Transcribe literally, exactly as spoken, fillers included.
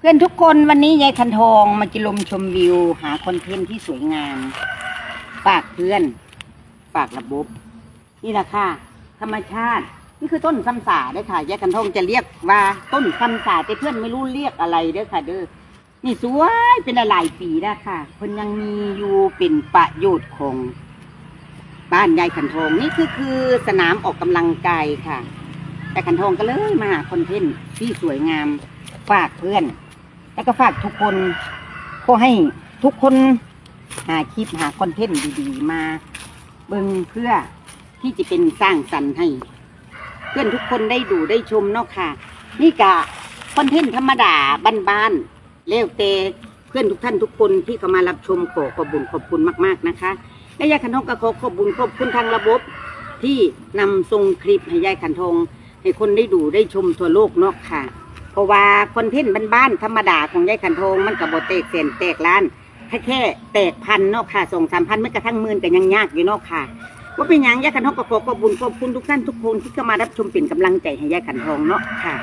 เพื่อนทุกคน วันนี้ยายขันทองมาจะลมชมวิว หาคอนเทนต์ที่สวยงาม ฝากเพื่อน ฝากระบบ นี่แหละค่ะ ธรรมชาติ นี่คือต้นซำสาเด้อค่ะ ยายขันทองจะเรียกว่าต้นซำสา แต่เพื่อนไม่รู้เรียกอะไรเด้อค่ะเด้อ นี่สวยเป็นหลายๆปีแล้วค่ะ เพิ่นยังมีอยู่เป็นประโยชน์ของบ้านยายขันทอง นี่คือ คือสนามออกกำลังกายค่ะ ยายขันทองก็เลยมาหาคอนเทนต์ที่สวยงามฝากเพื่อน แล้วก็ฝากทุกคน ขอให้ทุกคนหาคลิปหาคอนเทนต์ดีๆมาเบิ่ง เพื่อที่จะเป็นสร้างสรรค์ให้เพื่อนทุกคนได้ดูได้ชมเนาะค่ะ นี่กะคอนเทนต์ธรรมดาบ้านๆ แล้วแต่เพื่อนทุกท่านทุกคนที่เข้ามารับชม ขอขอบบุญขอบคุณมากๆนะคะ และยายขันทองก็ขอขอบบุญขอบคุณทางระบบที่นำส่งคลิปให้ยายขันทอง ให้คนได้ดูได้ชมทั่วโลกเนาะค่ะ เพราะว่าคอนเทนต์บ้านๆธรรมดาของยายขันทองมันก็บ่แตกแสนแตกล้าน แค่ แค่แตกพันเนาะค่ะ สองสามพัน แม้กระทั่งหมื่นก็ยังยากอยู่เนาะค่ะ ว่าเป็นหยัง ยายขันทองก็ขอขอบบุญขอบคุณทุกท่านทุกคนที่เข้ามารับชมเป็นกำลังใจให้ยายขันทองเนาะค่ะ